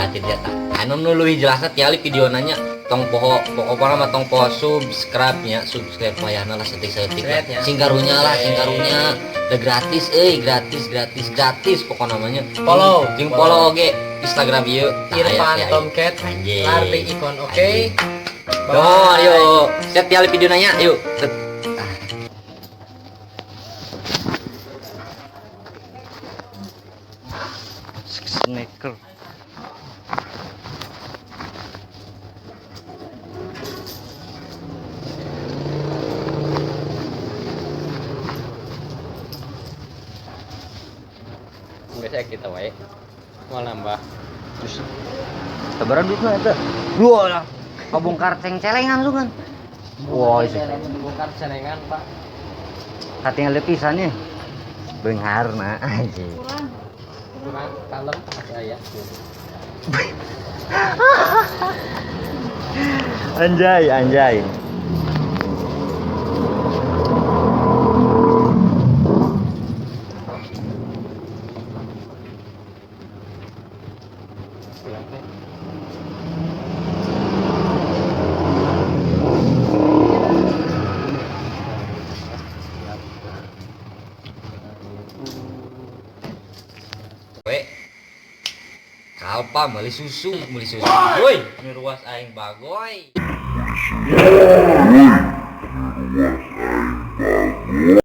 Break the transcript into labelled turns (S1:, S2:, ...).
S1: Tidak tah. Anu nu leuwih jelasna tiali video nanya tong poho pokokna mah tong poho subscribe nya, subscribe wayahna lah setik-setik lah.
S2: Subscribe nya.
S1: Sing karunya lah, sing karunya. Udah gratis euy, gratis gratis gratis pokokna namanya.
S2: Follow.
S1: Jeung follow oge Instagram ieu. Tah, aya,
S2: Irfan
S1: aya.
S2: Tomcat
S1: Anjing.
S2: Arli Ikon, oke.
S1: Yo, yuk. Set tiali video nanya, yuk. Set. Ah.
S3: Snacker.
S2: Biasa kita wae. Mau nambah.
S3: Terus sabaran duitna eta. Dua lah. Kabongkar ceng-celengan lu kan. Wah, isi.
S2: Bongkar celengan, Pak.
S3: Katingal pisan nya. Beungharna anjing.
S2: Kurang kalem masih aya.
S3: Anjay, anjay.
S2: Kurang teh.
S1: We. Kalpa meuli susu, meuli susu. Woi, ruas aing bagoy.
S4: Woi.